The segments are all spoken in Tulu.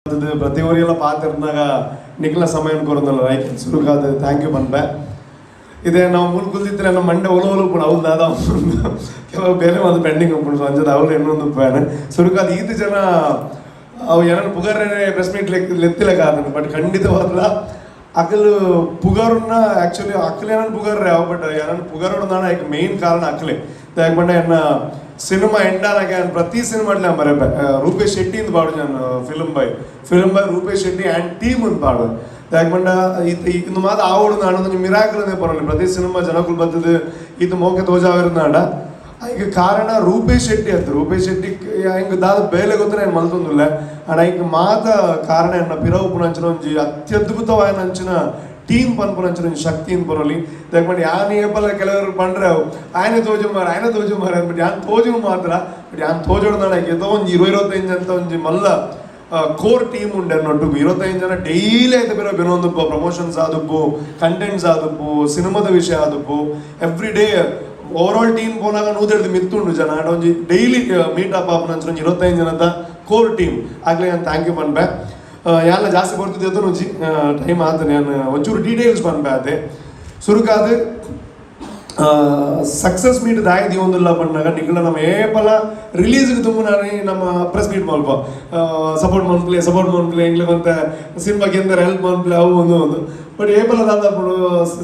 ಪ್ರತಿ ಊರಿಗೆಲ್ಲ ಪಾತಿರ್ನಾಗ ನಿಖಲ ಸಮಯ ಕೊರೊಂದಲ್ಲ ರೈಟ್. ಸುರುಕಾದ thank you ಪನ್ಪೆ. ಇದೆ ನಾವು ಮೂಲ ಕುಲ್ದಿದ್ರೆ ನಮ್ಮ ಮಂಡೆ ಒಲು ಒಲು ಪುಣ ಅವ್ಲು ದಾದ ಕೆಲವು ಬೇರೆ ಒಂದು ಪೆಂಡಿಂಗ್ ಉಪ್ಪುಂಡು. ಅಂಚದ ಅವ್ಲು ಇನ್ನೊಂದು ಉಪ್ಪಾನೆ. ಸುರುಕಾದ ಈತ್ ಜನ ಅವು ಏನನ್ನ ಪುಗರ್ರೆ ಪ್ರೆಸ್ ಮೀಟ್ ಲೆತ್ತಿಲೆಕ್ಕ ಆತನ. ಬಟ್ ಖಂಡಿತವಾದ್ಲ ಅಕಲು ಪುಗರುನ್ನ ಆಕ್ಚುಲಿ ಅಕ್ಲೆ ಏನನ್ನ ಪುಗರ್ರೆ ಅವು. ಬಟ್ ಏನನ್ನ ಪುಗರುಡು ಐಕ್ ಮೇನ್ ಕಾರಣ ಅಕ್ಲೆ. ದಾಯೆ ಪಂಡ ಎನ್ನ ಸಿನಿಮಾ ಎಂಡಾನಾಗ ಪ್ರತಿ ಸಿನಿಮಾ ಬರಬೆ ರೂಪೇಶ್ ಶೆಟ್ಟಿ ಇಂದ ಪಾಡು. ನಾನು film by film by Rupesh Shetty and team ಅಂತ ಪಾಡು. ದಾಯೆ ಪಂಡ ಈತ ಇಂದು ಮಾತ ಆವಡು ನಾಡ ಒಂಜಿ ಮಿರಾಕಲ್ ಅಂದೇ ಪರವಾಗಿಲ್ಲ. ಪ್ರತಿ ಸಿನಿಮಾ ಜನಕುಲು ಬತ್ತದು ಈತ ಮೋಕೆ ತೋಜಾವಿರುನಾಡ ಐಕ್ ಕಾರಣ ರೂಪೇಶ್ ಶೆಟ್ಟಿ ಅಂತ. ರೂಪೇಶ್ ಶೆಟ್ಟಿ ಹಿಂಗ್ ದಾದ ಬೇಲೆ ಗೊತ್ತ ನಾನು ಮಲ್ತೊಂದುಲ್ಲ. ಅಂಡ್ ಐಕ್ ಮಾತ ಕಾರಣ ಎನ್ನ ಪಿರವು ಪುನಂಚಿನ ಒಂಜಿ ಅತ್ಯದ್ಭುತವಾಯಿನ ಅಂಚಿನ ಟೀಮ್ ಪನ್ಪುನಂಚಿನ ಒಂಜಿ ಶಕ್ತಿ ಇಂದ್ ಪನೊಲಿ. ದಾಯೆ ಪಂಡ ಯಾನ್ ಏಪಲ ಕೆಲವರು ಪಂಡ್ರೆ ಅವು ಆಯನೆ ತೋಜು ಮಾರ, ಆಯನೆ ತೋಜು ಮಾರ. ಬಟ್ ಯಾನ್ ತೋಜು ಮಾತ್ರ. ಬಟ್ ಯಾನ್ ತೋಜೋಡು ನಾಡ ಏತೋ ಒಂಜಿ 20 25 ಅಂತ ಒಂಜಿ ಮಲ್ಲ ಕೋರ್ ಟೀಮ್ ಉಂಡೆ ಅನ್ನೊಟ್ಟುಗು. 25 ಜನ ಡೈಲಿ ಐತೆ ಬೇರೆ ಬೇರೆ ಪ್ರಮೋಷನ್ಸ್ ಆದುಪ್ಪು, ಕಂಟೆಂಟ್ಸ್ ಆದುಪ್ಪು, ಸಿನಿಮಾದ ವಿಷಯ ಆದುಪ್ಪು. ಎವ್ರಿ ಡೇ ಓವರ್ ಆಲ್ ಟೀಮ್ ಪೋನಾಗ 100ರ್ದು ಮಿತ್ತುಂಡು ಜನ. ಆಂಡ ಒಂಜಿ ಡೈಲಿ ಮೀಟ್ ಅಪ್ ಆಪುನಂಚಿನ ಒಂಜಿ 25 ಜನದ ಕೋರ್ ಟೀಮ್ ಆಗ್ಲೇ ನಾನು thank you ಪನ್ಪೆ. ಯಾನ್ಲ ಜಾಸ್ತಿ ಬರ್ತಿದ್ದೆ ಒಂಜಿ ಟೈಮ್ ಆತ. ನಾನು ಒಂಚೂರು ಡೀಟೇಲ್ಸ್ ಪನ್ಪೆ ಅದೇ. ಸುರುಕಾದ ಸಕ್ಸಸ್ ಮೀಟ್ ದಾಯ ದೀವೊಂದುಲ್ಲ ಪನ್ನಾಗ ನಿಕುಲ ನಮ್ಮ ಏಪಲ ರಿಲೀಸ್ಗೆ ತುಂಬ ನಾನು ನಮ್ಮ ಪ್ರೆಸ್ ಮೀಟ್ ಮಲ್ಪ ಸಪೋರ್ಟ್ ಮನ್ಪ್ಲೆ, ಸಪೋರ್ಟ್ ಮನ್ಪ್ಲೆ, ಎಂಗ್ಲೆ ಮಂತೆ ಸಿನಿಮಾ ಗೆಂದರೆ ಹೆಲ್ಪ್ ಮನ್ಪ್ಲೆ, ಅವು ಒಂದು ಒಂದು. ಬಟ್ ಏಪಲ ದಾದ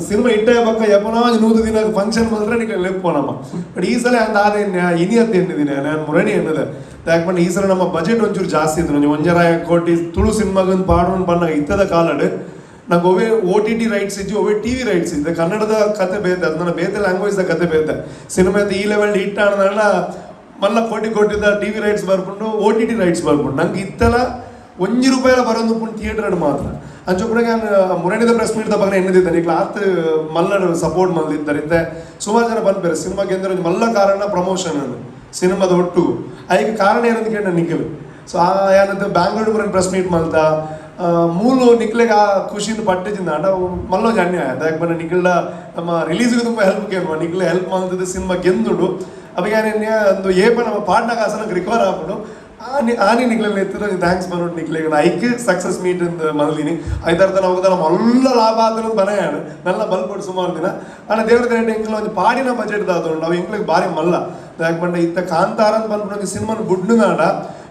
ಸಿನಿಮಾ ಇಟ್ಟೆ ಪಕ್ಕ ಎಪ್ಪನಾ 100 ದಿನ ಫಂಕ್ಷನ್ ಬಂದ್ರೆ ನಿಕ್ಲೆ ಲೆಪ್ಪೋ ನಮ್ಮ. ಬಟ್ ಈ ಸಲ ಅಂದ ಆದ ಇನಿ ಅಂತ ಎನ್ನಿದ್ದೀನಿ ನಾನು ಮುರಣಿ ಎನ್ನದೆ. ಯಾಕಂದ್ರೆ ಈ ಸಲ ನಮ್ಮ ಬಜೆಟ್ ಒಂಚೂರು ಜಾಸ್ತಿ ಇತ್ತು. ಒಂಜಿ 1.5 ಕೋಟಿ ತುಳು ಸಿನಿಮಾಗೊಂದು ಪಾಡೋಣ ಪನ್ನಾಗ ಇತ್ತದ ಕಾಲಡ್ ನಂಗೆ ಒವೇ ಓಟಿಟಿ ರೈಟ್ಸ್ ಇಜ್ಜಿ, ಒವೇ ಟಿವಿ ರೈಟ್ಸ್ ಇದ್ದೆ. ಕನ್ನಡದ ಕತೆ ಬೇತೆ, ಅದು ನನ್ನ ಬೇತೆ ಲ್ಯಾಂಗ್ವೇಜ್ ಕತೆ ಬೇತೆ. ಸಿನಿಮಾ ಈ ಲೆವೆಲ್ ಹಿಟ್ ಆಡೋಣ ಮಲ್ಲ ಕೋಟಿ ಕೋಟಿದ ಟಿವಿ ರೈಟ್ಸ್ ಬರ್ಕೊಂಡು, ಓಟಿಟಿ ರೈಟ್ಸ್ ಬರ್ಕೊಂಡು ನಂಗೆ ಇತ್ತಲ 1 ರೂಪಾಯಿಲ ಬರೋದು ಥಿಯೇಟರ್ ಮಾತ್ರ. ಅಂಚೊಪ್ಪುನಗ ನಾನು ಮುರಣಿದ ಪ್ರೆಸ್ ಮೀಟ್ ಬಗ್ಗೆ ಎನ್ನದಿದ್ದೆ. ಈಗ ಆತ್ ಮಲ್ಲ ಸಪೋರ್ಟ್ ಮಲ್ದಿದ್ದಾರೆ. ಇತ್ತೆ ಸುಮಾರು ಜನ ಬಂದ್ಬೇರೆ ಸಿನಿಮಾಗೆ ಅಂದ್ರೆ ಒಂಜಿ ಮಲ್ಲ ಕಾರಣ ಪ್ರಮೋಷನ್ ಅಂದು ಸಿನಿಮಾದ ಒಟ್ಟು. ಐಕ್ ಕಾರಣ ಏನಂತ ಕೇಳಿ ನಿಖಿಲ್. ಸೊ ಆ ಏನಂತ ಬ್ಯಾಂಗ್ಳೂರ್ ಮುರನ್ ಪ್ರೆಸ್ ಮೀಟ್ ಮಲ್ತ ಮೂಲು ನಿಕ್ಲೆಗ್ ಆ ಖುಷಿನ ಪಟ್ಟಿಜಿಂದ ಅಂಡ ಮಲ್ಲೊಂಜಿ ಅನ್ಯಾಯ. ದಾಯೆ ಪಂಡ ನಿಖಿಲ್ಡ ನಮ್ಮ ರಿಲೀಸ್ಗೆ ತುಂಬ ಹೆಲ್ಪ್ ಕೇಳುವ ನಿಖಿಲ್ ಹೆಲ್ಪ್ ಮಲ್ತದ ಸಿನಿಮಾ ಗೆಂದುಂಡು. ಅವಾಗ ಏನೇನ್ಯ ಒಂದು ಏಪ ನಮ್ಮ ಪಾಡ್ನಾಗ ಆಸನಕ್ಕೆ ರಿಕವರ್ ಆಪುಂಡು. ಆನಿ ಆನಿ ನಿಕ್ಲೆಲ್ಲ ಎತ್ತಿದ thanks ಬಂದ್ಬಿಟ್ಟು ನಿಕ್ಲೆಗ್ ಐಕ್ ಸಕ್ಸಸ್ ಮೀಟ್ ಅಂತ ಮಲ್ದಿನಿ. ಐತಾರ್ಥ ನಾವು ನಮ್ಮ ಎಲ್ಲ ಲಾಭ ಆತನ ಬನೆಯಾಡು ನಲ್ಲ ಬಲ್ಪೊಡು ಸುಮಾರು ದಿನ. ಆಂಡ ದೇವ್ರ ದಯೆಡ್ ಎಂಕ್ಲ ಒಂಜಿ ಪಾಡಿನ ಬಜೆಟ್ ದಾದ ನಾವು ಎಂಕ್ಲೆಗ್ ಬಾರಿ ಮಲ್ಲ. ದಾಯೆ ಪಂಡ ಇತ್ತ ಕಾಂತಾರ ಅಂತ ಬಂದ್ಬಿಟ್ಟು ಒಂಜಿ ಸಿನಿಮಾನ ಬುಡ್ನುದಾಂಡ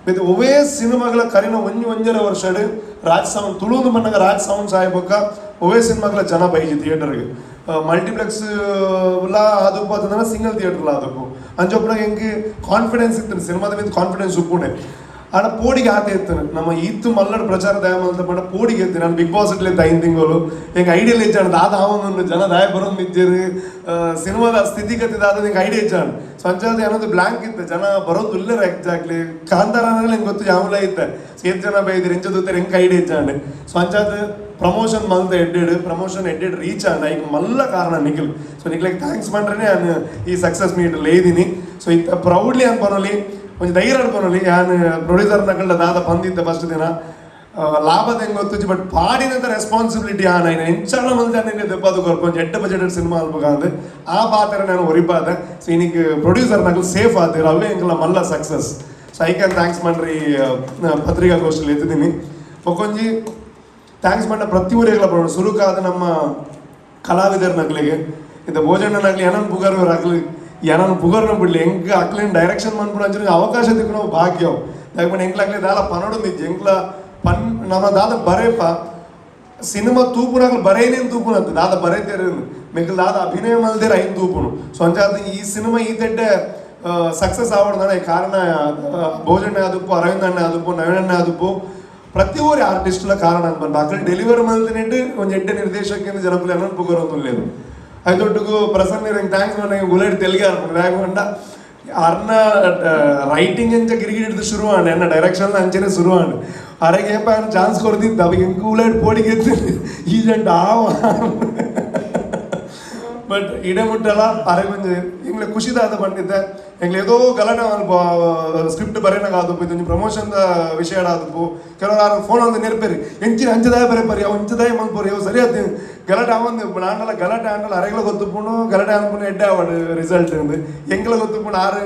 ಬೇತೆ ಒವೇ ಸಿನಿಮಾಗಳ ಕರಿನ ಒಂಜಿ 1.5 ವರ್ಷಡ್ ರಾಜ್ ಸೌಂಡ್ ತುಳುಂದು ಮನ್ನಗ ರಾಜ್ ಸೌಂಡ್ ಸಾಯ್ಬೊಕ್ಕ ಒವೇ ಸಿನಿಮಾಗಳ ಜನ ಬೈಜಿ ಥಿಯೇಟರ್ಗೆ. ಮಲ್ಟಿಪ್ಲೆಕ್ಸ್ ಲಾ ಆದುಪ್ಪು ಅಂತಂದ್ರೆ ಸಿಂಗಲ್ ಥಿಯೇಟರ್ ಆದುಪ್ಪು. ಅಂಚೊಪ್ಪುನಾಗ ಎಂಕ್ ಕಾನ್ಫಿಡೆನ್ಸ್ ಇತ್ತು, ಸಿನಿಮಾದ ಮಿತ್ತ್ ಕಾನ್ಫಿಡೆನ್ಸ್ ಉಪ್ಪುಂಡೆ. ಆಂಡ ಪೋಡಿಗೆ ಆತ ಇತ್ತು. ನಮ್ಮ ಈತ್ ಮಲ್ಲಡ್ ಪ್ರಚಾರ ದಯ ಮಲ್ತ ಪಂಡ ಪೋಡಿಗೆ ಎತ್ತಿ. ನಾನು ಬಿಗ್ ಬಾಸ್ ಇಟ್ಲೆ 5 ತಿಂಗಳು ಎಂಕ್ ಐಡಿಯಲ್ ಹೆಚ್ಚಾಂಡ್. ದಾದ ಆವೊಂದುಂಡು, ಜನ ದಾಯ ಬರೋದು ಮಿಜ್ಜೆರು, ಸಿನಿಮಾದ ಸ್ಥಿತಿಗತಿ ದಾದ ನಿಂಗೆ ಐಡಿಯಾ ಹೆಚ್ಚಾಂಡ್. ಸೊ ಅಂಚಾದ ಏನೊಂದು ಬ್ಲಾಂಕ್ ಇತ್ತು. ಜನ ಬರೋದು ಇಲ್ಲರ. ಎಕ್ಸಾಕ್ಟ್ಲಿ ಕಾಂತಾರ ನಿಂಗೆ ಗೊತ್ತು ಯಾವಲ ಇತ್ತೆ. ಏತ್ ಜನ ಬೈದಿರಿ, ಎಂಚ ದೂತೆರ್ ಎಂಕ್ ಐಡಿಯಾ ಹೆಚ್ಚಾಂಡ್. ಸೊ ಅಂಚಾದ ಪ್ರಮೋಷನ್ ಮಲ್ತ ಎಡ್ಡೆಡ್ ಪ್ರಮೋಷನ್ ಎಡ್ಡೆಡ್ ರೀಚ್ ಆಂಡ್. ಐಕ್ ಮಲ್ಲ ಕಾರಣ ನಿಖಿಲ್. ಸೊ ನಿಖಿಲ್ಗೆ thanks ಪಂಡ್ರೆ ನಾನು ಈ ಸಕ್ಸಸ್ ಮೀಟ್ ಲೇದಿನಿ. ಸೊ ಇತ್ತ ಪ್ರೌಡ್ಲಿ ಅನ್ಪನೊಲಿ, ಒಂಜಿ ಧೈರ್ಯ ಅನ್ಪನೊಲಿ. ಯಾನ್ ಪ್ರೊಡ್ಯೂಸರ್ ನಕಲ್ಡ ದಾದ ಬಂದಿದ್ದೆ ಫಸ್ಟ್ ದಿನ ಲಾಭದ ಹೆಂಗ್ ಗೊತ್ತುಜಿ. ಬಟ್ ಪಾಡಿನಂತ ರೆಸ್ಪಾನ್ಸಿಬಿಲಿಟಿ ಆನ ಎಂಚಾಲ ಮಲ್ತೆ ನಿಂಗೆ ದೆಪ್ಪಾದು ಕೊರ್ಪ. ಒಂಜಿ ಎಡ್ಡೆ ಬಜೆಟೆಡ್ ಸಿನಿಮಾ ಅಲ್ಪಗಾಂದ್ ಆ ಪಾತ್ರ ನಾನು ಒರಿಪಾದೆ. ಸೊ ಇನಿಕ್ ಪ್ರೊಡ್ಯೂಸರ್ ನಕಲ್ ಸೇಫ್ ಆತೀರ, ಅವೇ ಎಂಕಲ ಮಲ್ಲ ಸಕ್ಸಸ್. ಸೊ I can thanks ಪಂಡ್ರಿ ಪತ್ರಿಕಾಗೋಷ್ಠಿಲಿ ಎತ್ತಿದ್ದೀನಿ. ಬೊಕೊಂಜಿ thanks ಪಂಡ ಪ್ರತಿ ಊರಿಗೆಲ್ಲ ಬರೋಣ. ಸುರುಕಾದ ನಮ್ಮ ಕಲಾವಿದರ ನಕಲಿಗೆ ಇದು ಭೋಜಣ್ಣನಾಗ್ಲಿ ಏನನ್ ಪುಗರ್ ಅಕ್ಲಿ ಏನನ್ ಪುಗರ್ನ ಬಿಡ್ಲಿ, ಎಂಕ್ ಅಕ್ಲೇನ್ ಡೈರೆಕ್ಷನ್ ಮನ್ಪುನ ಅಂಚಿನ ಅವಕಾಶ ತಿಕ್ಕುನ ಭಾಗ್ಯ. ಯಾಕಂದ್ರೆ ಎಂಕ್ಲಾಗ್ಲಿ ದಾಲ ಪನೊಡು ನಿಜ್ಜ ಎಂಕ್ಲ ಪನ್ ನಮ್ಮ ದಾದ ಬರೇಪ ಸಿನಿಮಾ ತೂಪುನಾಗ್ಲು ಬರೇನೇನು ತೂಪುನಂತ ದಾದ ಬರೇತೇರು ಮೆಗ್ಲ್ ದಾದ ಅಭಿನಯ ಮಲ್ದೇರ ಐನ್ ತೂಪುನು. ಸೊ ಅಂಚಾದ ಈ ಸಿನಿಮಾ ಈ ತೆಡ್ಡೆ ಸಕ್ಸಸ್ ಆವಡ್ದಾನೆ ಕಾರಣ ಭೋಜಣ್ಣ ಆದುಪ್ಪು, ಅರವಿಂದ್ ಅಣ್ಣ ಆದುಪ್ಪು, ನವೀನ್ ಅಣ್ಣ ಆದುಪ್ಪು, ಪ್ರತಿ ಊರಿ ಆರ್ಟಿಸ್ಟ್ಲ ಕಾರಣ ಅನ್ಬಂದು ಅಕಲ್ ಡೆಲಿವರಿ ಮಲ್ತಿನೆಂಟು ಒಂಜಿ ಎಡ್ಡೆ ನಿರ್ದೇಶಕ ಜನಕುಲು ಏನನ್ ಪುಗರೊಂದುಲ್ಲೇರು. ಐತೊಟ್ಟುಗು ಪ್ರಸನ್ನ thanks ಮನೆ ಗುಲೇಡ್ ತೆಲಿಗೆ ಅರ್ಪುಂಡು. ಯಾಕಂಡ ಅರ್ನ ರೈಟಿಂಗ್ ಎಂಚ ಗಿರಿಗಿಡಿದು ಶುರು ಆಂಡ್ ಎನ್ನ ಡೈರೆಕ್ಷನ್ ಅಂಚನೆ ಶುರು ಆಂಡ್. ಅರೆಗೆ ಏಪ ಚಾನ್ಸ್ ಕೊರ್ದಿತ್ತು. ಅವಾಗ ಎಂಕ್ ಉಲೇಡ್ ಪೋಡಿಗೆ ಈಜೆಂಟ್ ಆವ. ಬಟ್ ಇಡೆ ಮುಟ್ಟಲ್ಲ ಅರೆ ಒಂಜಿ ಎಂಗ್ಲೆ ಖುಷಿದಾದ ಬಂದಿದ್ದೆ. ಎಂಗ್ಲೆ ಏದೋ ಗಲಾಟೆ ಮಲ್ಪ ಸ್ಕ್ರಿಪ್ಟ್ ಬರೇನಾಗ ಆದುಪ್ಪು, ಇದೊಂಜಿ ಪ್ರಮೋಷನ್ the ವಿಷಯ ಆದುಪ್ಪು. ಕೆಲವರು ಆರು ಫೋನ್ ಒಂದು ನೆರ್ಪೇರಿ ಎಂಚಿನ ಅಂಚದಾಯ ಬರೆಪರಿ, ಅವು ಅಂಚದಾಯ ಮಲ್ಪರಿ, ಅವು ಸರಿ ಆತು. ಗಲಾಟೆ ಆವೊಂದು ನಾಂಡಲ ಗಲಾಟೆ ಆಂಡಲ ಅರೆಗಳ ಗೊತ್ತುಪ್ಪುಂಡು. ಗಲಾಟೆ ಅನ್ಪುನ ಎಡ್ಡೆ ಆವಡ್ ರಿಸಲ್ಟ್ ಅಂದ್ ಎಂಕ್ಲ ಗೊತ್ತುಪ್ಪುಂಡು. ಆರು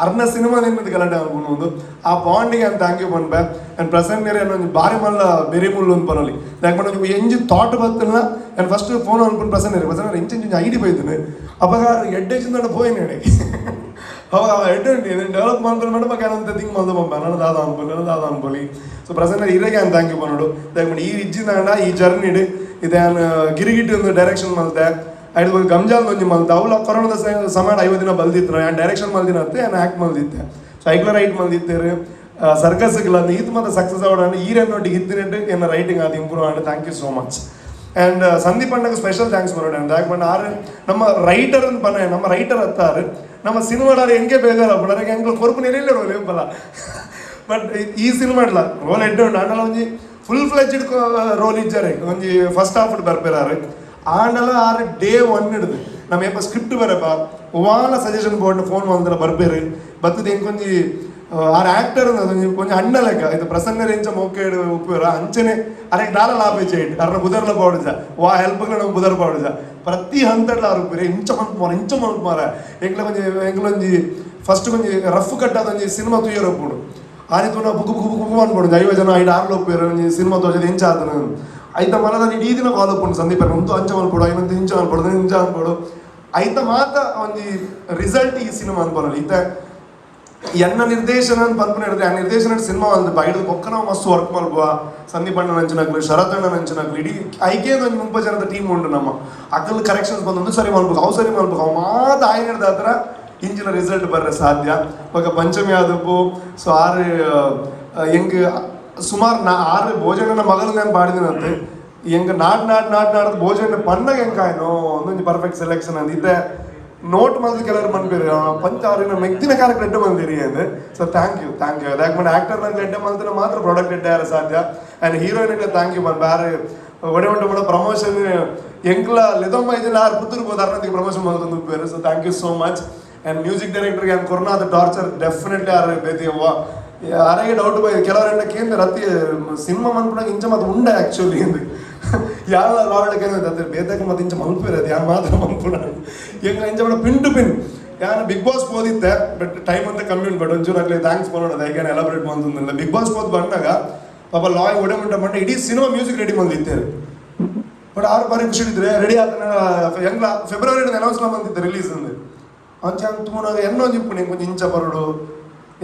ಅರ್ನ ಸಿನಿಮಾ ನಿಮ್ಮದು ಗಲಾಟೆ ಅನ್ಕೊಂಡು ಆ ಬಾಂಡಿಗೆ ಅಂತ thank you ಪನ್ಪೆ. And Prasanna ಒಂಜಿ ಬಾರಿ ಮಲ್ಲ ಬೆರಿ ಮುಳ್ಳು ಅಂತ ಪನೊಲಿ. ದಾಯೆ ಪಂಡ ಒಂಜಿ ಎಂಜಿ ಥಾಟ್ ಬತ್ತಿಲ್ಲ. ನಾನು ಫಸ್ಟ್ ಫೋನ್ ಅನ್ಕೊಂಡು ಪ್ರಸನ್ನ ಪ್ರಸನ್ನ ಎಂಚ ಎಂಚ ಐಡಿ ಬೈದನು. ಅವಾಗ ಎಡ್ಡೆ ಚಿಂದ ಪೋಯಿನ. ಅವಾಗ ಅವ ಎಡ್ಡೆ ಉಂಟು ಡೆವಲಪ್ ಮಾಡ್ಕೊಂಡು ಮೇಡಮ್ ಅಂತ ಥಿಂಕ್ ಮಲ್ದ ಪಂಪ ನಾನು ದಾದ ಅನ್ಪೊಲಿ, ನಾನು ದಾದ ಅನ್ಪೊಲಿ. ಸೊ ಪ್ರಸನ್ನ ಇರೆಗೆ ಅಂತ thank you ಪನೋಡು. ದಾಯೆ ಪಂಡ ಈ ಇಜ್ಜಿನಾಂಡ ಈ ಜರ್ನಿ ಇದೆ. ನಾನು ಗಿರಿಗಿಟ್ಟು ಒಂದು ಡೈರೆಕ್ಷನ್ ಮಲ್ತೆ, ಐದು ಬಗ್ಗೆ ಗಂಜಾಲ್ ಒಂಜಿ ಮಲ್ತೆ. ಅವಳ ಕೊರೋನಾದ ಸಮಯ 50 ದಿನ ಬಲ್ದಿತ್ತು. ನಾನು ಡೈರೆಕ್ಷನ್ ಮಲ್ದಿನತ್ತೆ, ನಾನು ಆ್ಯಕ್ಟ್ ಮಲ್ದಿತ್ತೆ. ಸೊ ಐಕ್ಲ ರೈಟ್ ಮಲ್ದಿತ್ತೇರು ಸರ್ಕಸ್ ಈತ್ ಮತ್ತೆ ಸಕ್ಸಸ್ ಅವಡ ಈರೆನ್ನೊಟ್ಟಿಗೆ ಇತ್ತಿನಟ್ಟು ಎನ್ನ ರೈಟಿಂಗ್ ಅದು improve and. Thank you so much. And Sandeep ಅಣ್ಣಗೆ special thanks ಬರೋಣ. ಯಾಕೆ ಪಂಡ ಆರು ನಮ್ಮ ರೈಟರ್ ಅಂತ ಪನ, ನಮ್ಮ ರೈಟರ್ ಅತ್ತಾರು. ನಮ್ಮ ಸಿನಿಮಾಡಾರು ಹೆಂಗೆ ಬೇಜಾರ ನನಗೆ ಹೆಂಗೆ ಕೊರಪು ನೆಲೆಲ್ಲ ರೋಲ್ ಇಪ್ಪಲ್ಲ. ಬಟ್ ಈ ಸಿನಿಮಾ ಇಡ್ಲ ರೋಲ್ ಎಡ್ಡೆ ಉಂಟು. ಆಂಡಲ ಒಂಜಿ full fledged roll ಇಜ್ಜಾರೆ, ಒಂಜಿ ಫಸ್ಟ್ ಹಾಫ್ ಬರ್ಪೇರಾರು. ಆಂಡಲ ಆರು ಡೇ ಒನ್ ಹಿಡಿದು ನಮ್ಮ ಏಪ ಸ್ಕ್ರಿಪ್ಟ್ ಬರಪ್ಪ ವಾಲ suggestion board phone ಬಂದ್ರೆ ಬರ್ಪೇರು ಬತ್ತದ. ಹೆಂಗೊಂಜಿ ಆರ್ ಆಕ್ಟರ್ ಒಂಜಿ ಒಂಜಿ ಅಣ್ಣ ಲೆಕ್ಕ. ಇದು ಪ್ರಸನ್ನ ರೇಂಜ ಮೋಕೇಡು ಉಪ್ಪೇರ ಅಂಚನೆ ಅರೆಗೆ ದಾಲ ಲಾಭ ಇಟ್ ಅರ್ನ ಬುದರ್ಲ ಪಾಡುಜ ವಾ ಹೆಲ್ಪ್ ನಮ್ಗೆ ಬುದರ್ ಪಾಡುಜ. ಪ್ರತಿ ಹಂತಡ್ಲ ಆರು ಉಪ್ಪೇರು ಇಂಚ ಮನ್ಪುಮಾರ ಇಂಚ ಮನ್ಪುಮಾರ. ಎಂಕ್ಲ ಒಂಜಿ ಎಂಕ್ಲ ಒಂಜಿ ಫಸ್ಟ್ ಒಂಜಿ ರಫ್ ಕಟ್ಟಾದ ಒಂಜಿ ಸಿನಿಮಾ ತುಯ್ಯರ ಉಪ್ಪುಡು. ಆನೆ ತೂನ book book book book ಅನ್ಬೋದು. 50 ಜನ ಐದು ಆರ್ಲ ಉಪ್ಪೇರು. ಒಂಜಿ ಸಿನಿಮಾ ತೋಜದ ಎಂಚ ಆತನ ಐತ ಮನದ ಇಡೀ ದಿನ ಕಾಲ್ ಉಪ್ಪುಂಡು. ಸಂದೀಪ್ ಒಂದು ಅಂಚ ಮಲ್ಪೊಡು, ಐನೊಂದು ಇಂಚ ಮಲ್ಪೊಡು, ಇಂಚ ಮಲ್ಪೊಡು. ಐತ ಮಾತ ಒಂಜಿ ರಿಸಲ್ಟ್ ಈ ಸಿನಿಮಾ ಅನ್ಪೊನಲ್ಲ. ಈತ ಎನ್ನ ನಿರ್ದೇಶನ ಅಂತ ಪನ್ಪುನ ಹಿಡಿದ್ರೆ ಆ ನಿರ್ದೇಶನ ಸಿನಿಮಾ ಒಂದು ಬೈಡ್ ಬೊಕ್ಕ ನಾವು ಮಸ್ತ್ ವರ್ಕ್ ಮಲ್ಪುವ. ಸಂದೀಪ್ ಅಣ್ಣ ನಂಚಿನಕ್ಲು, ಶರತ್ ಅಣ್ಣ ನಂಚಿನಕ್ಲು, ಇಡೀ ಐಕೆ ಒಂದು 30 ಜನದ ಟೀಮ್ ಉಂಟು. ನಮ್ಮ ಅಕಲ್ ಕರೆಕ್ಷನ್ಸ್ ಬಂದೊಂದು ಸರಿ ಮಲ್ಬೇಕು, ಅವು ಸರಿ ಮಲ್ಬೇಕು. ಅವು ಮಾತ ಆಯ್ನ ಹಿಡ್ದ ಹತ್ರ ಇಂಚಿನ ರಿಸಲ್ಟ್ ಬರ್ರೆ ಸಾಧ್ಯ. ಬೊಕ ಪಂಚಮಿ ಆದಪ್ಪು. ಸೊ ಆರು ಎಂಗ್ ಸುಮಾರು ನಾ ಆರು ಭೋಜನನ ಮಗಳು ನಾನು ಪಾಡಿದಿನಂತೆ. ಎಂಗ್ not not not not ಭೋಜನ ಪನ್ನಗ ಎಂಕಾಯ್ನೋ ಒಂದೊಂದು ಪರ್ಫೆಕ್ಟ್ ಸೆಲೆಕ್ಷನ್ ಅಂತ ಇದ್ದೆ. ನೋಟ್ ಮಲ್ದು ಕೆಲವರು ಮನ್ಪೇರು ಪಂಚ ಅವ್ರಿನ ಮೆಗ್ದಿನ ಕ್ಯಾರೆಕ್ಟರ್ ಎಡ್ಡೆ ಮಲ್ದಿರಿ ಅಂದ್. So thank you, thank you. ಯಾಕೆ ಮಾಡಿ ಆಕ್ಟರ್ ನಂಗೆ ಎಡ್ಡೆ ಮಲ್ತಿನ ಮಾತ್ರ ಪ್ರಾಡಕ್ಟ್ ಎಡ್ಡೆ ಯಾರ ಸಾಧ್ಯ. And heroine thank you Mann ಬೇರೆ ಒಡೆ ಉಂಟು ಕೂಡ ಪ್ರಮೋಷನ್ ಎಂಕ್ಲ ಲೆದೊಮ್ಮ ಇದ್ದಿಲ್ಲ. ಆರು ಪುತ್ತೂರು ಹೋದ ಅರ್ನದಿಗೆ ಪ್ರಮೋಷನ್ ಮಲ್ತೊಂದು ಉಪ್ಪೇರು. So thank you so much. And music ಡೈರೆಕ್ಟರ್ಗೆ and ಕೊರ್ನಾದ torture definitely ಆರು ಬೇತಿ ಅವ್ವ ಅರೆಗೆ ಡೌಟ್ ಬೈ. ಕೆಲವರೆಲ್ಲ ಕೇಂದ್ರ ಅತಿ ಸಿನಿಮಾ ಮನ್ಪುನಾಗ ಇಂಚ ಮತ್ತೆ ಉಂಡೆ ಆಕ್ಚುಲಿ ಅಂದ್. ಯಾರ ರಾವಳ ಕೇಂದ್ರ ಅದೇ ಬೇತಕ ಮತ್ತೆ ಇಂಚ ಮಲ್ಪಿರೋದು ಯಾರು ಮಾತ್ರ ಮಲ್ಪುನ ಹೆಂಗ ಇಂಚ ಮಾಡ pin to pin. ಯಾರು ಬಿಗ್ ಬಾಸ್ ಹೋದಿದ್ದೆ, ಬಟ್ ಟೈಮ್ ಅಂತ ಕಮ್ಮಿ ಉಂಟು. ಬಟ್ ಒಂಚೂರು ಆಗಲಿ thanks ಮಾಡೋಣ. ಯಾಕೆ ಎಲಾಬ್ರೇಟ್ ಬಂದಿಲ್ಲ. ಬಿಗ್ ಬಾಸ್ ಹೋದ್ ಬಂದಾಗ ಪಾಪ ಲಾಯ್ ಒಡೆ ಮುಂಟ ಮಂಡ ಇಡೀ cinema music ready ಬಂದಿತ್ತೇವೆ. But ಆರು ಬಾರಿ ಖುಷಿ ಇದ್ರೆ ರೆಡಿ ಆದ ಹೆಂಗ್ಲ ಫೆಬ್ರವರಿ ಅನೌನ್ಸ್ ಬಂದಿದ್ದೆ ರಿಲೀಸ್ ಅಂದೆ. ಅಂಚ ತೂನಾಗ ಎನ್ನೋ ಜಿಪ್ಪು ನಿಂಗೆ ಕೊಂಚ ಇಂಚ ಬರೋಡು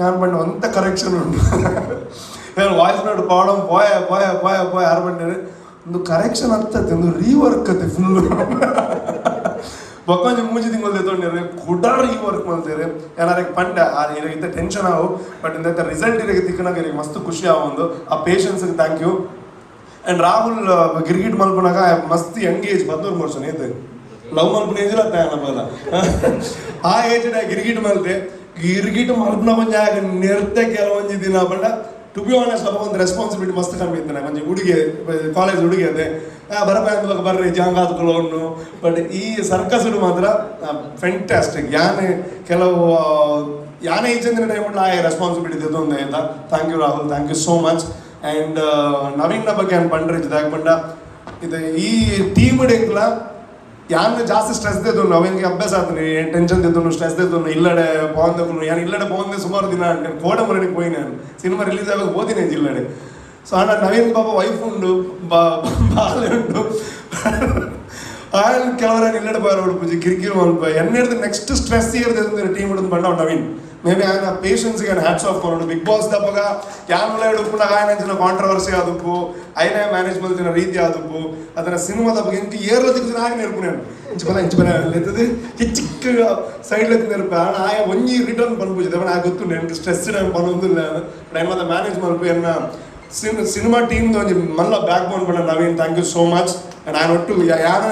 ಯಾನ್ ಪಂಡ ಅಂತ ಕರೆಕ್ಷನ್ ಉಂಟು. ಯಾರು ವಾಯ್ಸ್ ನೋಡು ಪಾಡಂ ಪೋಯ ಪೋಯ ಪೋಯ ಪೋಯ. ಯಾರು ಬಂಡೇರು ಒಂದು ಕರೆಕ್ಷನ್ ಆಗ್ತದೆ, ಒಂದು ರೀವರ್ಕ್ ಅತ್ತೆ ಫುಲ್. ಬೊಕ್ಕೊಂಜಿ ಮೂಜಿ ತಿಂಗಳು ಎತ್ತೊಂಡಿರು ಕುಡ ರೀವರ್ಕ್ ಮಲ್ತೇರು. ಏನಾರ ಪಂಡ ಆ ಇತ್ತ ಟೆನ್ಷನ್ ಆವು. ಬಟ್ ಇಂದ ರಿಸಲ್ಟ್ ಇರಗೆ ತಿಕ್ಕನಾಗ ಇರಗೆ ಮಸ್ತ್ ಖುಷಿ ಆವು ಒಂದು. ಆ ಪೇಷನ್ಸ್ಗೆ thank you. And Rahul Girgit ಮಲ್ಪನಾಗ ಮಸ್ತ್ ಯಂಗ್ ಏಜ್, 13 ವರ್ಷ ಏತ್ ಲವ್ ಮಲ್ಪನ ಏಜ್ ಇಲ್ಲ ಬಲ್ಲ. ಆ ಏಜ್ ಗಿರ್ಗಿಟ್ ಮಲ್ತೆ. ಗಿರ್ಗಿಟ್ ಮಲ್ಪನ ಒಂಜಿ ಆಗ ನೆರ್ತೆ ಕೆಲವೊಂಜಿ ದಿನ ಪಂಡ to be honest ಅಪ್ಪ ಒಂದು ರೆಸ್ಪಾನ್ಸಿಬಿಲಿಟಿ ಮಸ್ತ್ ಕಮ್ಮಿ ಇತ್ತಾನೆ. ಒಂಜಿ ಹುಡುಗಿ ಕಾಲೇಜ್ ಹುಡುಗಿ ಅದೇ ಬರಪ ಅಂದಾಗ ಬರ್ರಿ ಜಾಂಗ್ ಆದ್ಕೊಳ್ಳೋನು. ಬಟ್ ಈ ಸರ್ಕಸ್ ಮಾತ್ರ ಫ್ಯಾಂಟಾಸ್ಟಿಕ್. ಯಾನೆ ಕೆಲವು ಯಾನೆ ಈಚೆಂದಿನ ಟೈಮ್ ಆ ರೆಸ್ಪಾನ್ಸಿಬಿಲಿಟಿ ಒಂದು ಆಯ್ತಾ. Thank you Rahul, thank you so much. And ನವೀನ್ನ ಬಗ್ಗೆ ನಾನು ಪಂಡ್ರೆ ಇದ್ದಾಗ ಪಂಡ ಇದು ಈ ಟೀಮ್ ಎಂಕ್ಲ ಯಾನ್ ಜಾಸ್ತಿ ಸ್ಟ್ರೆಸ್ ದೇದು. ನವೀನ್ಗೆ ಅಭ್ಯಾಸ ಆತನಿ ಟೆನ್ಷನ್ ತೆತ್ತುನು, ಸ್ಟ್ರೆಸ್ ತೆತ್ತುನು. ಇಲ್ಲಡೆ ಪೋಂದకుನು ಯಾನ್ ಇಲ್ಲಡೆ ಪೋಂದೆ ಸುಮಾರು ದಿನ ಕೋಡ ಮುರಣಿಗೆ ಪೋಯಿನ. ಸಿನಿಮಾ ರಿಲೀಸ್ ಆಗ ಓದಿನ ಇಲ್ಲಡೆ. ಸೊ ಅಣ್ಣ ನವೀನ್ ಪಾಪ ವೈಫ್ ಉಂಡು, ಬಾಲೆ ಉಂಡು. ಆಯಲ್ ಕೆಲವರ ಇಲ್ಲಡೆ ಪೋಯರ ಉಡುಪುಜಿ ಕಿರಿಕಿರಿ ಮಲ್ಪ ಎನ್ನೆಡ್ದು ನೆಕ್ಸ್ಟ್ ಸ್ಟ್ರೆಸ್ ಇರ್ತದೆ ಟೀಮ್ ಹಿಡಿದು ಬಂಡ ನವೀನ್. ಮೇ ಬಿ ఆయన ಪೇಷನ್ಸ್ಗೆ ಹ್ಯಾಟ್ಸ್ ಆಫ್ ಮಾಡೋಡು. ಬಿಗ್ ಬಾಸ್ ದಪ್ಪಗ ಯಾನ್ ಉಡುಪುನಾಗ ఆయన ಅಂಚಿನ ಕಾಂಟ್ರವರ್ಸಿ ಆದುಪ್ಪು, ಐನೇ ಮ್ಯಾನೇಜ್ ಮಲ್ತಿನ ರೀತಿ ಆದುಪ್ಪು. ಅದನ್ನ ಸಿನಿಮಾದ ಬಗ್ಗೆ ಇಂಕ ಏರ್ಲ ತಿಕ್ಕಿನ ಆಗ నేర్పున్నాను. ಇಂಚ ಬಲ ಇಂಚ ಬಲ ಲೆತ್ತದು ಚಿಕ್ಕ ಸೈಡ್ ಲೆತ್ತ ನೆರ್ಪ. ಆಣ ಆಯ ಒಂಜಿ ರಿಟರ್ನ್ ಪನ್ಪುಜಿ ದಪ್ಪಣ ಆ ಗೊತ್ತು ನನಗೆ ಸ್ಟ್ರೆಸ್ ಪನೊಂದಿಲ್ಲ. ಬಟ್ ಮಾತ ಮ್ಯಾನೇಜ್ ಮಲ್ಪು. ಎನ್ನ ಸಿನಿಮಾ ಟೀಮ್ ಒಂಜಿ ಮಲ್ಲ ಬ್ಯಾಕ್ ಬೋನ್ ಪಂಡ Naveen. Thank you so much. And ఆయన ಒಟ್ಟು ಯಾರ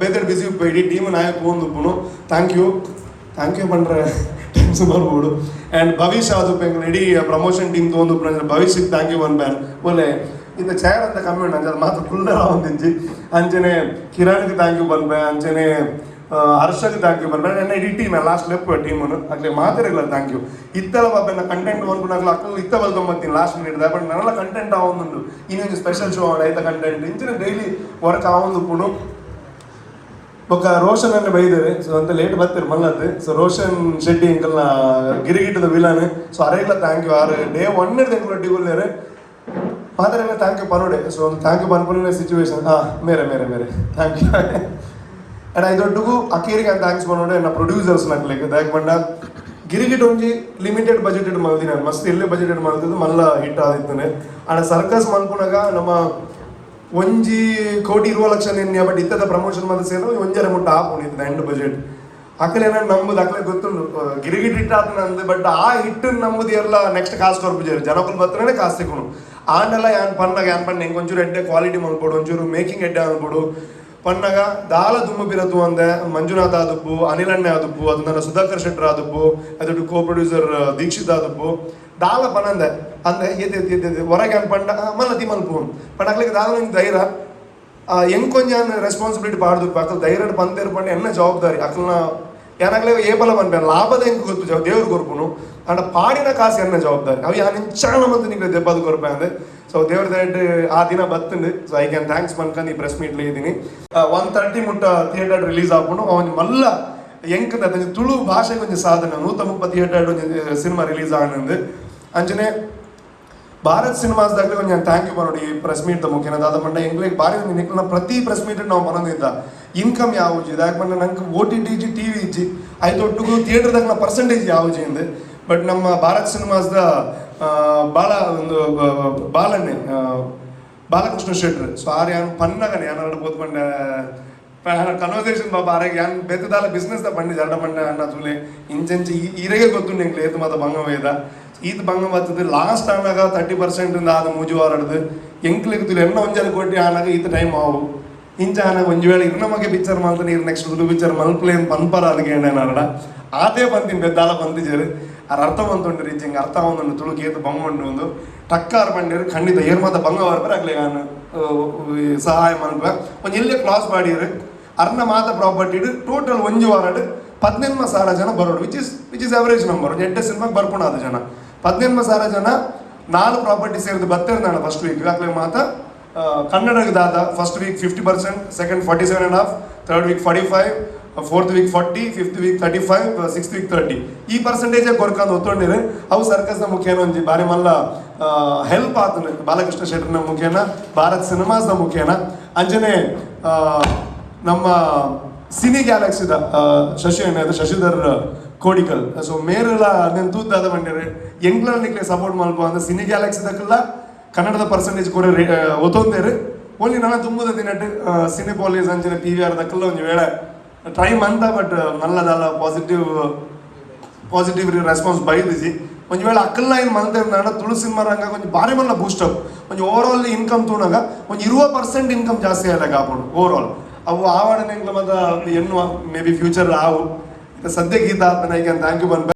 ಬೇರೆ ಬಿಸಿ ಇಡೀ ಟೀಮ್ ನಾಯಕ್ ಪೋಂದುಪ್ಪುನು. Thank you, thank you ಪಂಡ್ರೆ ಟೈಮ್ ಸುಮಾರು ಬೋಡು. ಆ್ಯಂಡ್ ಭವಿಷ್ಯ ಅದು ಎಂಗ್ಲ ಇಡೀ ಪ್ರಮೋಷನ್ ಟೀಮ್ ತಗೊಂಡು ಭವಿಷ್ಯಕ್ಕೆ thank you one ban ಒಳ್ಳೆ ಇಂದ ಚೇರ್ ಅಂತ ಕಮ್ಮಿ ಉಂಟು. ಅಂಚೆ ಮಾತ್ರ ಫುಲ್ ಒಂದಿಂಚಿ ಅಂಚನೆ ಕಿರಣ್ಗೆ thank you ಪನ್ಪೆ, ಅಂಚನೆ ಹರ್ಷಗೆ thank you ಪನ್ಪೆ. ನನ್ನ ಇಡೀ ಟೀಮ್ ಲಾಸ್ಟ್ ಲೆಪ್ ಟೀಮನ್ನು ಅಕ್ಲೆ ಮಾತಿರಲ್ಲ thank you. ಇತ್ತಲ ಪಾಪ ಎನ್ನ ಕಂಟೆಂಟ್ ಅನ್ಕೊಂಡಾಗಲ ಅಕ್ಕಲು ಇತ್ತ ಬಲ್ತೊಂಬತ್ತೀನಿ last minute. But ನನ್ನೆಲ್ಲ ಕಂಟೆಂಟ್ ಆವೊಂದುಂಡು. ಇನ್ನೊಂದು ಸ್ಪೆಷಲ್ ಶೋ ಐತ ಕಂಟೆಂಟ್ ಇಂಚಿನ ಡೈಲಿ ವರ್ಕ್ ಆವೊಂದು ಪುಣು. ಬೊಕ್ಕ ರೋಷನ್ ಅನ್ನ ಬೈದೇರೆ. ಸೊ ಅಂತ ಲೇಟ್ ಬರ್ತೀರಿ ಮಲ್ಲದ್ದು. ಸೊ ರೋಷನ್ ಶೆಟ್ಟಿ ಎಂಕಲ್ನ ಗಿರಿಗಿಟ್ಟದ ವಿಲನ್. ಸೊ ಅರೇಗ್ಲ thank you. Are day one ಎಂಕುಲು ಒಟ್ಟಿಗೆ ಮಾತಾಡ thank you ಪನೋಡೆ. ಸೊ ಒಂದು thank you ಪನ್ಪುನ ಸಿಚುವೇಶನ್. ಹಾಂ, ಮೇರೆ ಮೇರೆ ಮೇರೆ thank you. And ಐದೊಟ್ಟುಗು ಅಕೇರಿಗೆ thanks ಪನೋಡೆ ಎನ್ನ ಪ್ರೊಡ್ಯೂಸರ್ಸ್ ನಕ್ಲೆಗ್. ದಾಯೆ ಪಂಡ ಗಿರಿಗಿಟ್ ಒಂಜಿ ಲಿಮಿಟೆಡ್ ಬಜೆಟೆಡ್ ಮಲ್ದಿನ, ಮಸ್ತ್ ಎಲ್ಲೆ ಬಜೆಟೆಡ್ ಮಲ್ತದ್ದು, ಮಲ್ಲ ಹಿಟ್ ಆದಿತ್ತನೆ. ಆಂಡ ಸರ್ಕಸ್ ಮಲ್ಪುನಗ ನಮ್ಮ 1 ಕೋಟಿ 20 ಲಕ್ಷ ಎನ್ನಿಯ, ಬಟ್ ಇತ್ತದ ಪ್ರಮೋಷನ್ ಮಾತ್ರ ಸೇರೋ ಒಂಜರೆ ಮುಟ್ಟ ಆಪುಂಡು ಇತ್ತದ ಎಂಡ್ ಬಜೆಟ್. ಅಕಲೆ ಏನ ನಂಬುದು ಅಕಲೆ ಗೊತ್ತುಂಡು, ಗಿರಿಗಿಟ್ ಹಿಟ್ ಆತನ ಅಂದ್. ಬಟ್ ಆ ಹಿಟ್ಟು ನಂಬುದು ಎಲ್ಲ ನೆಕ್ಸ್ಟ್ ಕಾಸು ಕೊರ್ಪುಜೇರು. ಜನಕುಲು ಬತ್ತನೇ ಕಾಸು ತಿಕ್ಕುನು. ಆಂಡಲ ಯಾನ್ ಪನ್ನಗ, ಯಾನ್ ಪನ್ನ ಎಂಕ್ ಒಂಚೂರು ಎಡ್ಡೆ ಕ್ವಾಲಿಟಿ ಮಲ್ಪೊಡು, ಒಂಚೂರು ಮೇಕಿಂಗ್ ಎಡ್ಡೆ ಮಲ್ಪೊಡು ಪನ್ನಗ, ದಾಲ ದುಮ್ಮು ಬಿರತು ಅಂದೆ. ಮಂಜುನಾಥ್ ಆದುಪ್ಪು, ಅನಿಲ್ ಅಣ್ಣೆ ಆದುಪ್ಪು, ಅದು ನನ್ನ ಸುಧಾಕರ್ ಶೆಟ್ಟರ್ ಆದುಪ್ಪು, ಅದು ಕೋ ಪ್ರೊಡ್ಯೂಸರ್ ದೀಕ್ಷಿತ್ ಆದುಪ್ಪು, ದಾಲ ಪನಂದೆ ಅಂದೆ. ಏತ್ ಏತ್ ಏತ್ ಹೊರಗೆ ಅನ್ಪಂಡ ಮಲ್ಲ ತಿ ಮಲ್ಪು ಪಂಡ ಅಕ್ಲೆಗ್ ದಾಲ ಒಂಜಿ ಧೈರ್ಯ ಎಂಕೊಂಜಾನ್ ರೆಸ್ಪಾನ್ಸಿಬಿಲಿಟಿ ಪಾಡ್ದು ಅಕಲ್ ಧೈರ್ಯ ಪಂತೇರು ಪಂಡ ಎನ್ನ ಜವಾಬ್ದಾರಿ ಅಕಲ್ನ. ಏನಾಗ್ಲೇ ಏಪಲ ಪನ್ಪೆ, ಲಾಭದ ಎಂಕ್ ಗೊತ್ತು, ದೇವ್ರು ಕೊರ್ಪುನು. ಆಂಡ ಪಾಡಿನ ಕಾಸು ಎನ್ನ ಜವಾಬ್ದಾರಿ. ಅವು ಯಾನ್ ಇಂಚಾನ ಮಂತ್ ನಿಂಗೆ ದೆಬ್ಬದು ಕೊರ್ಪೆ ಅಂದೆ. ಸೊ ದೇವ್ರ ದಯಟ್ ಆ ದಿನ ಬತ್ತುಂಡು. ಸೊ I can thanks ಪನ್ಕಂದು ಈ ಪ್ರೆಸ್ ಮೀಟ್ ಇದ್ದೀನಿ. 1:30 ಮುಟ್ಟ ಥಿಯೇಟರ್ ರಿಲೀಸ್ ಆಪುಂಡು. ಅವನ್ ಮಲ್ಲ ಎಂಕ್ ತುಳು ಭಾಷೆಗೆ ಒಂಜಿ ಸಾಧನೆ, 130 ಥಿಯೇಟರ್ ಒಂಜಿ ಸಿನಿಮಾ ರಿಲೀಸ್ ಆನಂದು. ಅಂಚನೆ ಭಾರತ್ ಸಿನಿಮಾಸ್ ದಾಗಲೇ ಒಂಜಿ thank you ಪನೋಡು ಈ ಪ್ರೆಸ್ ಮೀಟ್ ದ ಮುಖೇನ. ದಾದ ಪಂಡ ಎಂಗ್ಲೆಗ್ ಬಾರಿ ಒಂಜಿ ನಿಕ್ಲ್ನ ಪ್ರತಿ ಪ್ರೆಸ್ ಮೀಟ್ ನಾವು ಪನೊಂದಿದ್ದ, ಇನ್ಕಮ್ ಯಾವುಜಿ. ದಾಯೆ ಪಂಡ ನಂಗೆ ಓಟಿಟಿ ಇಜ್ಜಿ, ಟಿವಿ ಇಜ್ಜಿ, ಐತೊಟ್ಟುಗು ಥಿಯೇಟರ್ ದಾಗ್ನ ಪರ್ಸೆಂಟೇಜ್ ಯಾವುಜಿ ಇಂದು. ಬಟ್ ನಮ್ಮ ಭಾರತ್ ಸಿನಿಮಾಸ್ದ ಬಾಳ ಒಂದು ಬಾಲಣ್ಣೆ, ಬಾಲಕೃಷ್ಣ ಶೆಟ್ರ್. ಸೊ ಆರ್ ಯಾನ್ ಪನ್ನಗನೆ ಯಾನ್ ಪೋದು ಪಂಡ ಕನ್ವರ್ಸೇಷನ್ ಬಾಬಾ ಆರೆಗ್ ಯಾನ್ ಬೇತದಾಲ ಬಿಸ್ನೆಸ್ ದ ಪಂಡಿ ಜರಡ ಪಂಡ, ಅಣ್ಣ ತೂಲೆ, ಇಂಚಂಚ ಈರೆಗೆ ಗೊತ್ತುಂಡು ಎಂಕ್ಲೆ ಏತ್ ಮಾತ ಬಂಗ ವೇದ. ಈತ್ ಬಂಗ ಬತ್ತದ ಲಾಸ್ಟ್ ಆನಾಗ 30% ಆದ ಮೂಜಿ ವಾರಡ್ದು ಎಂಕ್ಲೆಗ್ ತುಲೆ ಎನ್ನ 1.5 ಕೋಟಿ ಆನಾಗ ಈತ ಟೈಮ್ ಆವು. ಇಂಚ ಆನಾಗ ಒಂಜಿ ವೇಳೆ ಇರ್ನ ಮಗೆ ಪಿಕ್ಚರ್ ಮಲ್ತನ, ಇರ್ ನೆಕ್ಸ್ಟ್ ತುಳು ಪಿಕ್ಚರ್ ಮಲ್ಪ್ಲೆ ಅಂತ ಪನ್ಪರ. ಅದಕ್ಕೆ ಏನಾರಡ ಆತೇ ಬಂತೀನಿ, ಬೆದ್ದಾಲ ಬಂತಿಜೇರು. ಆರ್ ಅರ್ಥ ಮಂತುಂಡು ರೀಚಿಂಗ್ ಅರ್ಥ ಆವೊಂದುಂಡು ತುಳುಕ್ ಏತ್ ಬಂಗ ಉಂಡು ಒಂದು ಟಕ್ಕಾರ್ ಪಂಡೇರು. ಖಂಡಿತ ಏರ್ ಮಾತ ಬಂಗ ಬರ್ಪರೆ ಅಕ್ಲೆಗ್ ಯಾನ್ ಸಹಾಯ ಮನ್ಪೆ. ಒಂಜಿ ಎಲ್ಲೆ ಕ್ಲಾಸ್ ಪಾಡಿಯೆರ್. ಅರ್ನ ಮಾತ ಪ್ರಾಪರ್ಟಿ ಟೋಟಲ್ ಒಂಜಿ ವಾರಡ್ 18,000 ಜನ ಬರೋಡು, which is average number. ಒಂಜಿ ಎಡ್ಡೆ ಸಿನಿಮಾಗ್ ಬರ್ಪುಣಾದ ಜನ 18,000 ಜನ. ನಾಲ್ ಪ್ರಾಪರ್ಟಿ ಸೇರಿದು ಬತ್ತೆರ್ ಫಸ್ಟ್ ವೀಕ್. ಅಕ್ಲೆ ಮಾತ ಕನ್ನಡಕ್ಕೆ ದಾದ first week 50%, second 47.5, third week 45, fourth week 40, fifth week 35, sixth week 30, ಈ ಪರ್ಸೆಂಟೇಜ್ ಕೊರ್ಕಂದು ಒತ್ತೊಂಡಿರು. ಅವು ಸರ್ಕಸ್ನ ಮುಖೇನ ಒಂಜಿ ಬಾರಿ ಮಲ್ಲ ಹೆಲ್ಪ್ ಆತನ ಬಾಲಕೃಷ್ಣ ಶೆಟ್ಟರ್ನ ಮುಖೇನ, ಭಾರತ್ ಸಿನಿಮಾಸ್ನ ಮುಖೇನ. ಅಂಚನೆ ನಮ್ಮ ಸಿನಿ ಗ್ಯಾಲಕ್ಸಿದ ಶಶಿ ಏನಾಯ್ತು, ಶಶಿಧರ್ ಕೋಡಿಕಲ್. ಸೊ ಮೇರೆಲ್ಲ ನೆನ್ ತೂದ್ದಾದ ಬಂಡಿರು ಎಂಕ್ಲ ನಿಕ್ಲೆ ಸಪೋರ್ಟ್ ಮಲ್ಪ ಅಂದ್ರೆ ಸಿನಿ ಗ್ಯಾಲಕ್ಸಿದಕ್ಕೆಲ್ಲ ಕನ್ನಡದ ಪರ್ಸೆಂಟೇಜ್ ಕೊರೆ ಒತ್ತೊಂದೇರು. ಓನ್ಲಿ ನನ್ನ ತುಂಬುದ ದಿನಟ್ ಸಿನಿ ಪೊಲೀಸ್ ಅಂಚನೆ ಪಿವಿಆರ್ ದಕ್ಕಲ್ಲ ಒಂಜಿ ವೇಳೆ ಟ್ರೈ ಮಂತ, ಬಟ್ ಮಲ್ಲದಲ್ಲ ಪಾಸಿಟಿವ್ ಪಾಸಿಟಿವ್ ರೆಸ್ಪಾನ್ಸ್ ಬೈದಿಜಿ. ಒಂಜಿ ವೇಳೆ ಅಕ್ಕಲ್ನ ಏನು ಮಲ್ತೇರ್ನಾಡ ತುಳು ಸಿನಿಮಾ ರಂಗ ಒಂಜಿ ಬಾರಿ ಮಲ್ಲ ಬೂಸ್ಟ್ ಅಪ್. ಒಂಜಿ ಓವರ್ ಆಲ್ ಇನ್ಕಮ್ ತೂನಗ ಒಂಜಿ 20% ಇನ್ಕಮ್ ಜಾಸ್ತಿ ಆಯ್ಲಾಗ ಆಪುಂಡು ಓವರ್ ಆಲ್. ಅವು ಆವಾಡನೆ ಎಂಕ್ಲ ಮತ್ತ ಎನ್ನುವ, ಮೇ ಬಿ ಫ್ಯೂಚರ್ ಆವು. ಸದ್ಯಕ್ಕೆ ಗೀತ ಆತ್ಮನ thank you ಬಂದ್ಬೆ.